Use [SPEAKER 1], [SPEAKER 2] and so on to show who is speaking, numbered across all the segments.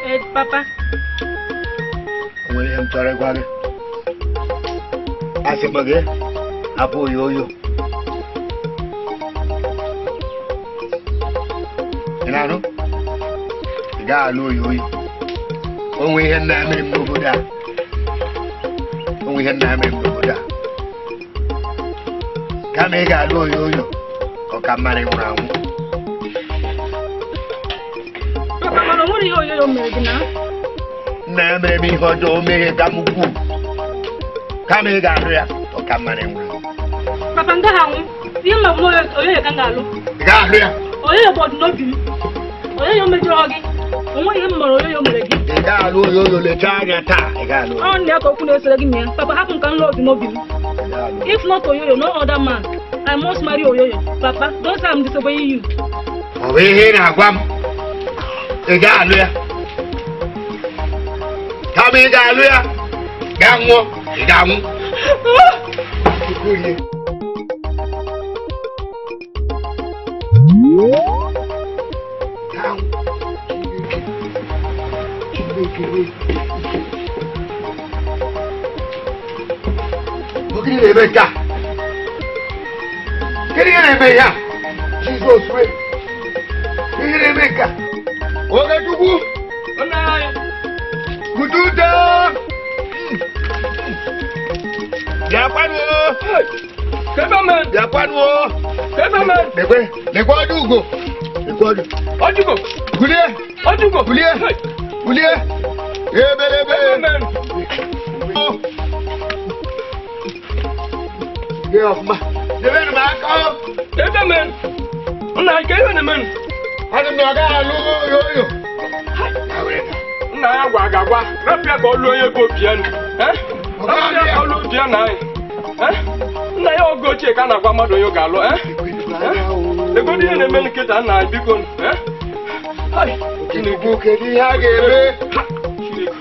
[SPEAKER 1] Ee, papa.
[SPEAKER 2] O nwere ihe m chọrọ ịgwa gị. Asị m gị hapụ oyoyo. Ị na-anụ? Ị gaghị alụ oyoyo. O nwee ihe nna ya mere m n'obodo a. O nwee ihe nna ya mere m n'obodo a. Kama ị ga-alụ oyoyo, ọ ka mma na ị nwụrụ anwụ.
[SPEAKER 1] Papa, mana o nwere ihe oyoyo mere gị na?
[SPEAKER 2] Nna ya mere m ihe ọjọọ, o meghe ka m ukwuu. Kama ị ga-alụ ya, ọ ka mma na ị nwụrụ anwụ.
[SPEAKER 1] Papa, m gaghị anwụ. Ihe m ma bụ na oyoyo ka m ga-alụ.
[SPEAKER 2] Ị gaghị alụ ya.
[SPEAKER 1] Oyoyo bụ ọdịnobi m. Oyoyo mejọrọ gị. O nweghị ihe m mere oyoyo mere gị.
[SPEAKER 2] Ị gaghị alụ oyoyo, lechaa anya taa. Ị gaghị alụ
[SPEAKER 1] Ọ nna ya ka okwu na-esere gị na ya. Papa, hapụ m ka m lụọ ọdịnobi m.
[SPEAKER 2] Ị gaghị alụ.
[SPEAKER 1] If not oyoyo, no other man. I must marry oyoyo. Papa, don't say I'm disobeying you.
[SPEAKER 2] Ọ bụ ihe ị na-agwa m. Ị gaghị alụ ya. Kama ị ga-alụ ya, gaa nwụọ, ị ga-anwụ. Gaa nwụọ. Chineke. Ọ gịnị na-eme nke a? Gịnị na-eme ihe a? Jizọs wee. Ihe na-eme nke a? Ogechukwu! Kududo! Bịakwanụ! Bịakwanụ! Lekwe, lekwe ọdụ ugo! Lekwe ọdụ.
[SPEAKER 3] Ọjụgo!
[SPEAKER 2] Kulie!
[SPEAKER 3] Ọjụgo!
[SPEAKER 2] Kulie! Kulie! Ebelebe! Gị ọfụma. Debere m aka o!
[SPEAKER 3] Nna, nke ihe na-eme?
[SPEAKER 2] Asị m na ọ gaghị alụ oyoyo.
[SPEAKER 3] Nna ya gwa ga-agwa rapụ ya ka ọ lụọ onye bụ obi ya nụ. Rapụ ya ka ọ lụọ obi ya na anyị. Nna ya oge ochie ka a na-agwa mmadụ onye ọ ga-alụ. Legodu ihe na-eme nkịta nna anyị, biko.
[SPEAKER 2] Okechukwu, kedu ihe a ga-eme?
[SPEAKER 3] Chineke,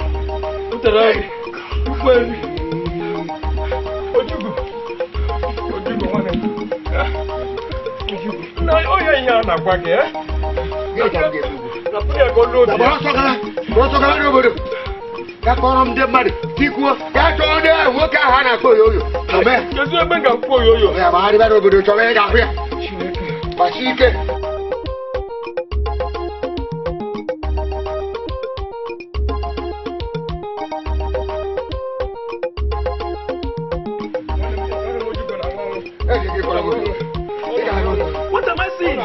[SPEAKER 3] butere nri, ukwu nri. Ojugo, Ojugo nwanne m. Ojugo. Nna onye ihe a na-agwa gị,
[SPEAKER 2] Gịnị ka m ga-eme ugbu a?
[SPEAKER 3] Rapụ ya ka ọ lụọ obi ya.
[SPEAKER 2] Gbara ọsọ gara, gbara ọsọ gara n'obodo. Gaa kpọrọ m ndị mmadụ, tikwuo, gaa chọọ ndị ahụ nwoke ahụ a na-akpọ oyoyo. Chọba ya.
[SPEAKER 3] Kedu ebe m ga-akwụ oyoyo?
[SPEAKER 2] Ya gbagharịba n'obodo chọba ya, ị ga-ahụ ya.
[SPEAKER 3] Chineke.
[SPEAKER 2] Gbasie ike.
[SPEAKER 3] What am I seeing?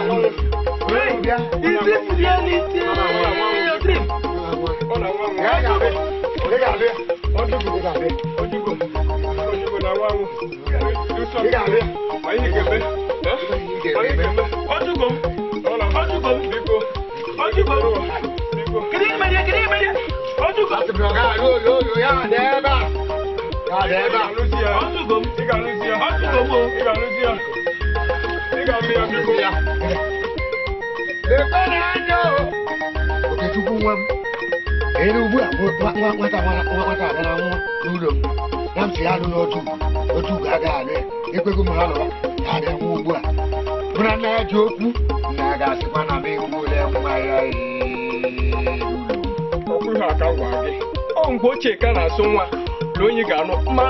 [SPEAKER 3] Wait, is this reality? Your dream? Ojugo, Ojugo na nwanwụ. Do something. Ma ihe ga-eme. Ma ihe ga-eme. Ojugo m. Ojugo m, biko. Ojugo m, biko. Kedu ihe mere ya? Kedu ihe mere ya? Ojugo.
[SPEAKER 2] Asị m na ọ gaghị alụ oyoyo, ya dị ebe a. Ya dị ebe a.
[SPEAKER 3] Ị ga-alụzi ya. Ojugo m. Ị ga-alụzi ya. Ojugo m. Ị ga-alụzi ya. Ị ga-alụ ya, biko.
[SPEAKER 2] Lekwe n'anya o. Okechukwu nwa m. Ere ugbu a nwata nwata abịara nwụọ n'ụlọ m. Na m si ya alụ n'otu otu ugo agaghị alụ ya. Ekwego m ha lụwa, ya abịa nwụọ ugbu a. Mụ na nna ya ji okwu, nna ya ga-asịkwa na m egbuola nwa ya ee n'ụlọ m.
[SPEAKER 3] Ọkwa ihe a ka m gwa gị. Ọ mgbe ochie ka na-asụ nwa na onye ga-anụ ma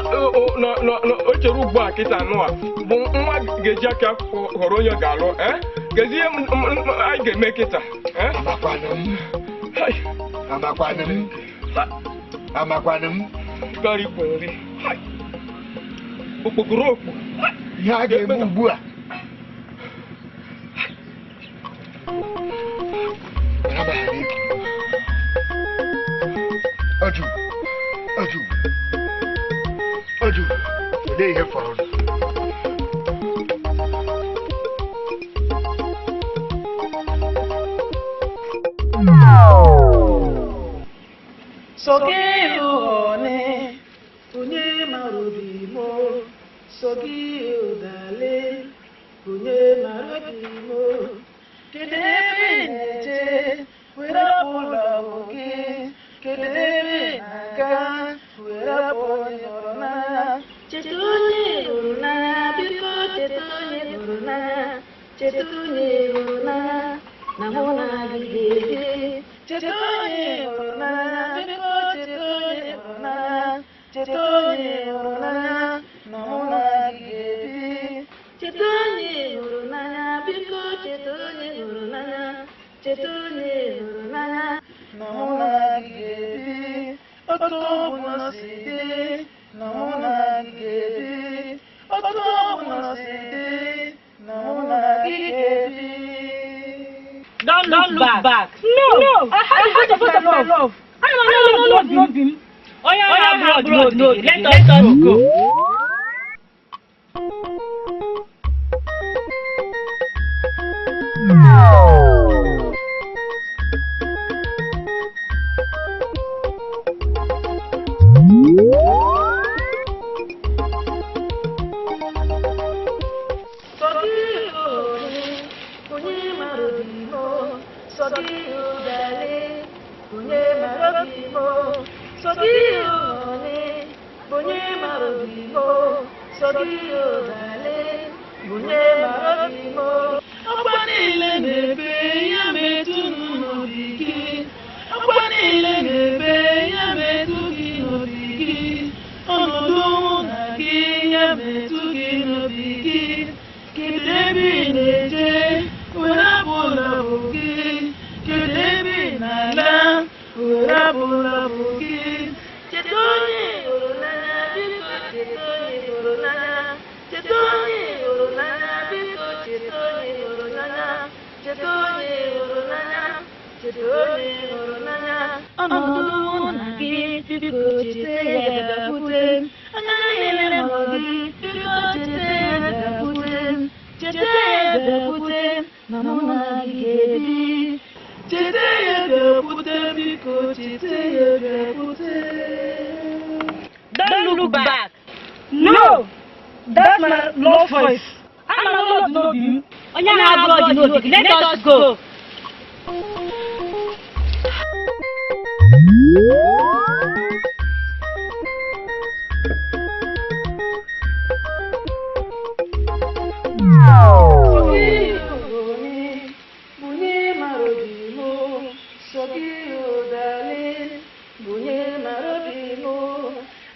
[SPEAKER 3] o chere ugbu a kịta anụ a bụ nwa ga-eji aka họrọ onye ọ ga-alụ. Gezi ihe anyị ga-eme kịta.
[SPEAKER 2] Amakwanụ m. Amakwanụ m. Amakwanụ m.
[SPEAKER 3] Gara ikwe nri. Okpokoro okpu.
[SPEAKER 2] Ihe a ga-eme ugbu a. Oju, Oju, Oju, olee ihe fọrọ?
[SPEAKER 4] Sọ gị one, onye mara obi m, sọ gị ụdale, onye mara obi m. Kedu ebe ị na-eje, were hapụ ụlọ gị? Kedu ebe ị na-aga, were hapụ onye hụrụ n'anya? Cheta onye hụrụ n'anya, biko cheta onye hụrụ n'anya. Cheta onye hụrụ n'anya na mụ na gị ga-ebi. Cheta onye hụrụ n'anya, biko cheta onye hụrụ n'anya. Cheta onye hụrụ n'anya na mụ na gị ga-ebi. Cheta onye hụrụ n'anya, biko cheta onye hụrụ n'anya. Cheta onye hụrụ n'anya na mụ na gị ga-ebi. Otu ọbụla si dị na mụ na gị ga-ebi. Otu ọbụla si dị na mụ na gị ga-ebi.
[SPEAKER 1] Don't look back. No, no. I have the my love. I don't love him. Oya abroad no. Let us go.
[SPEAKER 4] Akwa niile na-ebe ya metụ n'obi gị. Akwa niile na-ebe ya metụ gị n'obi gị. Ọnọdụ mụ na gị ya metụ gị n'obi gị. Kedu ebe ị na-eje were abụla bụ gị? Kedu ebe ị na-ala were abụla bụ gị? Cheta onye hụrụ n'anya, biko cheta onye hụrụ n'anya. Cheta onye hụrụ n'anya, biko cheta onye hụrụ n'anya. Cheta onye hụrụ n'anya, cheta onye hụrụ n'anya. Ọnọdụ mụ na gị, biko cheta ya bịakwute m. Anya niile hụrụ gị, biko cheta ya bịakwute m. Cheta ya bịakwute m, na mụ na gị ga-ebi. Cheta ya bịakwute m, biko cheta ya bịakwute m.
[SPEAKER 1] Don't look back. No, that's my love voice. I'm not love n'obi m. Onye na-abroad n'obi gị. Let us go.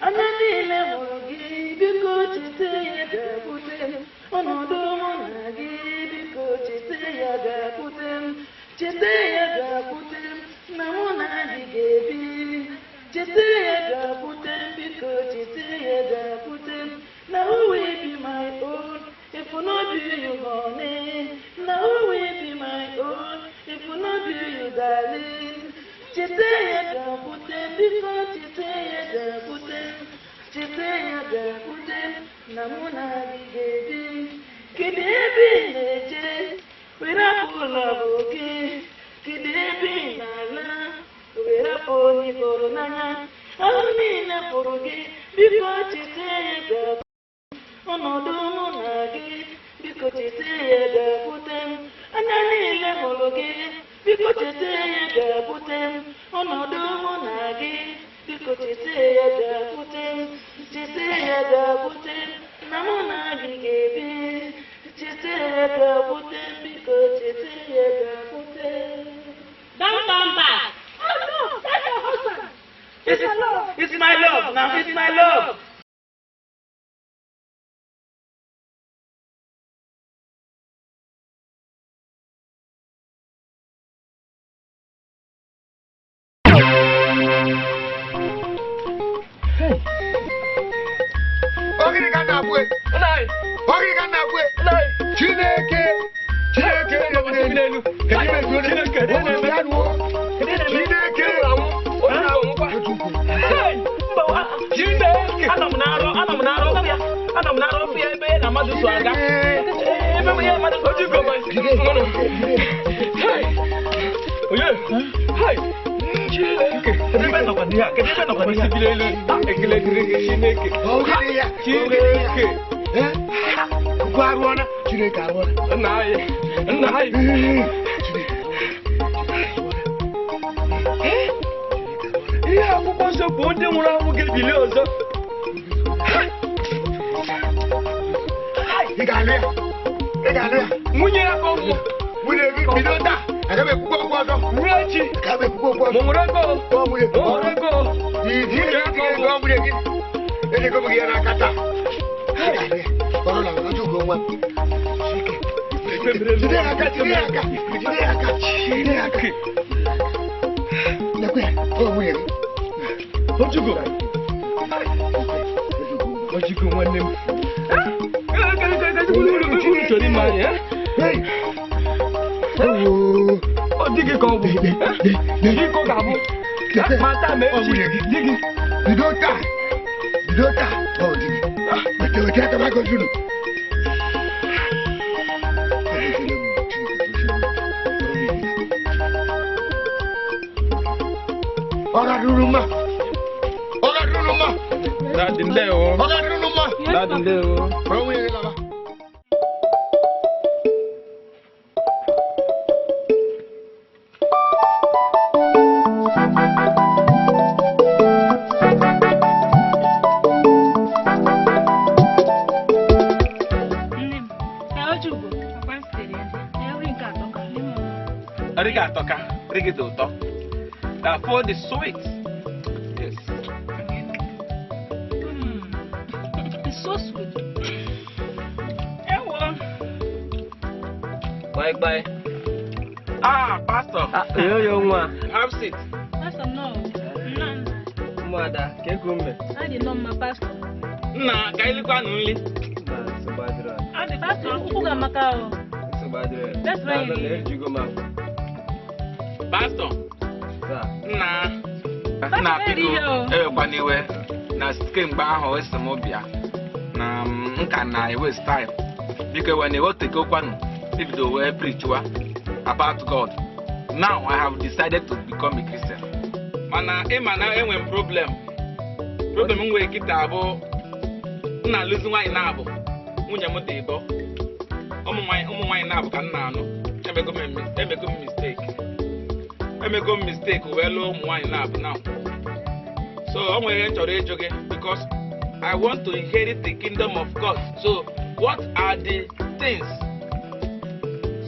[SPEAKER 4] Anya niile hụrụ gị, biko cheta ya bịakwute m. Ọnọdụ mụ na gị, biko cheta ya bịakwute m. Cheta ya bịakwute m, na mụ na gị ga-ebi. Cheta ya bịakwute m, biko cheta ya bịakwute m. Na who will be my own if no be you, honey? Na who will be my own if no be you, darling? Cheta ya bịakwute m, biko cheta ya bịakwute m. Cheta ya bịakwute m, na mụ na gị ga-ebi. Kedu ebe ị na-eje? Were abụla bụ gị. Kedu ebe ị na-ala? Were afọ onye hụrụ n'anya. Ahụ niile pụrụ gị, biko cheta ya bịakwute m. Ọnọdụ mụ na gị, biko cheta ya bịakwute m. Anya niile hụrụ gị, biko cheta ya bịakwute m. Ọnọdụ mụ na gị, biko cheta ya bịakwute m. Cheta ya bịakwute m, na mụ na gị ga-ebi. Cheta ya bịakwute m, biko cheta ya bịakwute m.
[SPEAKER 1] Don't turn back.
[SPEAKER 4] Oh no, that's your husband.
[SPEAKER 3] It's my love now. It's my love.
[SPEAKER 2] Ogiri ka na-abụ e. Ogiri ka na-abụ e. Chineke! Chineke n'elu. Chineke n'elu. Chineke!
[SPEAKER 3] Chineke! Anọ m na-arụ anọ m na-arụ ọfụ ya ebe ya na mmadụ so aga. Ebe ya mmadụ so aga. Onye! Hai! Chineke! Kedu ebe nọkwa n'ihe a? Kedu ebe nọkwa n'ihe a? Ekele dịrị gị Chineke.
[SPEAKER 2] Ogiri ya!
[SPEAKER 3] Chineke!
[SPEAKER 2] Ukwu arụọna! Chineke arụọna!
[SPEAKER 3] Nna anyị! Nna anyị!
[SPEAKER 2] Chineke
[SPEAKER 3] Ihe akwụkwọ nsọ bụ ndị nwụrụ anwụ ga-ebili ọzọ.
[SPEAKER 2] Ị ga-alụ ya! Ị Ga-alụ ya.
[SPEAKER 3] Nwunye ya ka ọ bụ.
[SPEAKER 2] Nwunye gị bido taa. Aga m ekwukwa okwu ọzọ.
[SPEAKER 3] Ruo echi.
[SPEAKER 2] Aga m ekwukwa okwu ọzọ.
[SPEAKER 3] Ma o nwere ego?
[SPEAKER 2] Ọ nwunye.
[SPEAKER 3] Ma o nwere ego?
[SPEAKER 2] Nwunye ya, nwunye gị. Enyego m gị ya n'aka taa. Ị ga-alụ ya. Ọrụ na Ojugo nwa m. Jide ya aka, jide ya aka, jide ya aka, jide ya aka. Lekwe ya, ọ nwunye gị.
[SPEAKER 3] Ojugo. Ojugo nwanne m. Uru chọrọ ime anyị, eh?
[SPEAKER 2] Hey! Ewo!
[SPEAKER 3] Ọ dị gị ka ọ bụ. Di gị ka ọ ga-abụ. Ma taa ma
[SPEAKER 2] Ọ
[SPEAKER 3] echi.
[SPEAKER 2] nwunye gị.
[SPEAKER 3] Di gị.
[SPEAKER 2] Bido taa, bido taa, ọ di gị. Weta, weta aka m agọzi unu. Agọziela m Chineke, gọzie m. Ọ ga-adịrị unu mma. Ọ ga-adịrị unu mma.
[SPEAKER 3] Daddy, ndewo.
[SPEAKER 2] Ọ ga-adịrị unu mma.
[SPEAKER 3] Daddy, ndewo.
[SPEAKER 2] Kpọrọ nwunye gị laba.
[SPEAKER 1] Nne m, ee, Ojugo, akwa m sitere ya. Ee, nri nke atọ ka nne m.
[SPEAKER 5] Nri gị atọka, nri gị dị ụtọ. The food is sweet. Yes.
[SPEAKER 1] It's so sweet. Ewo.
[SPEAKER 6] Bye bye.
[SPEAKER 5] Ah, pastor.
[SPEAKER 6] Ah, yo yo nwa.
[SPEAKER 5] Have seat.
[SPEAKER 1] Pastor, no. Nna nna.
[SPEAKER 6] Ụmụada, ka ego mme.
[SPEAKER 1] Adị nọ mma, pastor.
[SPEAKER 5] Nna, ka ilikwanụ nri.
[SPEAKER 6] Mba, nsogbu adịrọ.
[SPEAKER 1] Adị, pastor, ụkwụ ga-amaka o.
[SPEAKER 6] Nsogbu adịrọ.
[SPEAKER 1] That's why
[SPEAKER 6] Daalụ
[SPEAKER 1] you-
[SPEAKER 6] na ejugo m afọ.
[SPEAKER 5] Pastor,
[SPEAKER 6] Taa.
[SPEAKER 5] nna.
[SPEAKER 1] Pastor,
[SPEAKER 5] Nna,
[SPEAKER 1] eri
[SPEAKER 5] biko,
[SPEAKER 1] ihe o.
[SPEAKER 5] ewekwana iwe na kemgbe ahụ esi m bịa na m ka na waste time. Biko ewe na ewetekokwanụ ibido wee preachwa about God. Now I have decided to become a Christian. Mana ịma na enwe m problem. Problem m nwere kịta bụ m na-alụzi nwaanyị na-abụ nwunye m dị ịbọ. Ụmụ nwaanyị na-abụ ka m na-anụ. Emego m mistake. Emego m mistake wee lụọ ụmụ nwaanyị na-abụ now. So o nwere ihe m chọrọ ịjụ gị because I want to inherit the kingdom of God. So what are the things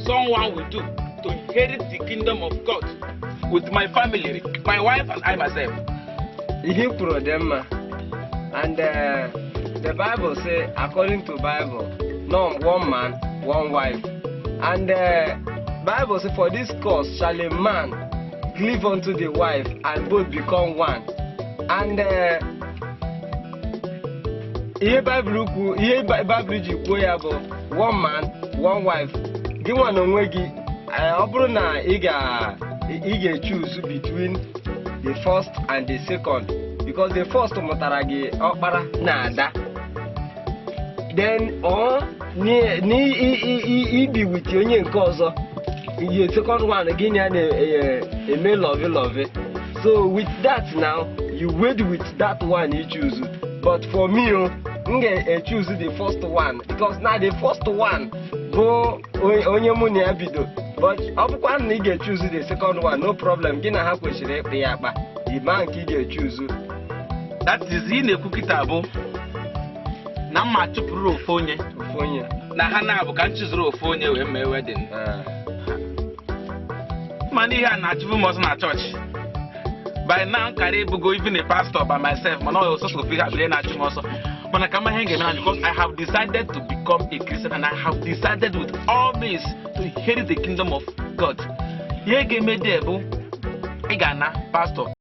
[SPEAKER 5] someone will do to inherit the kingdom of God with my family, my wife and I myself?
[SPEAKER 6] Ihe i kwuru dị mma. And the Bible say, according to Bible, no one man, one wife. And Bible say, for this cause shall a man cleave unto the wife and both become one. And ihe Bible kwu, ihe Bible ji kwuo ya bụ one man, one wife. Gị nwa na onwe gị, ọ bụrụ na ị ga-choose between the first and the second, because the first mụtara gị ọkpara na ada, then ọ ibi with onye nke ọzọ, the second one, gị na ya na-eme lovey lovey. So with that now, you wait with that one you choose. But for me o, m ga-choose the first one, because na the first one bụ onye mụ na ya bido. But ọ bụkwa na ị ga-choose the second one, no problem. Gị na ha kwesịrị ịkpa ya akpa ịma nke ị ga-choose.
[SPEAKER 5] That is, ị na-ekwu kịta bụ na mma chụpụrụ ofu onye
[SPEAKER 6] Ofu onye.
[SPEAKER 5] Na ha na-abụ ka m chụzuru ofu onye wee mee wedding.
[SPEAKER 6] Ah.
[SPEAKER 5] Mana ihe a na-achụpụ m ọsọ na chọọchị. By now karịa ebugo even a pastor by myself, mana ọ sọsọ ofu ihe abụrụ na-achụ m ọsọ. Mana ka m ihe m ga-eme na, because I have decided to become a Christian and I have decided with all means to inherit the kingdom of God. Ihe ga-eme dị bụ ị ga-ana pastor.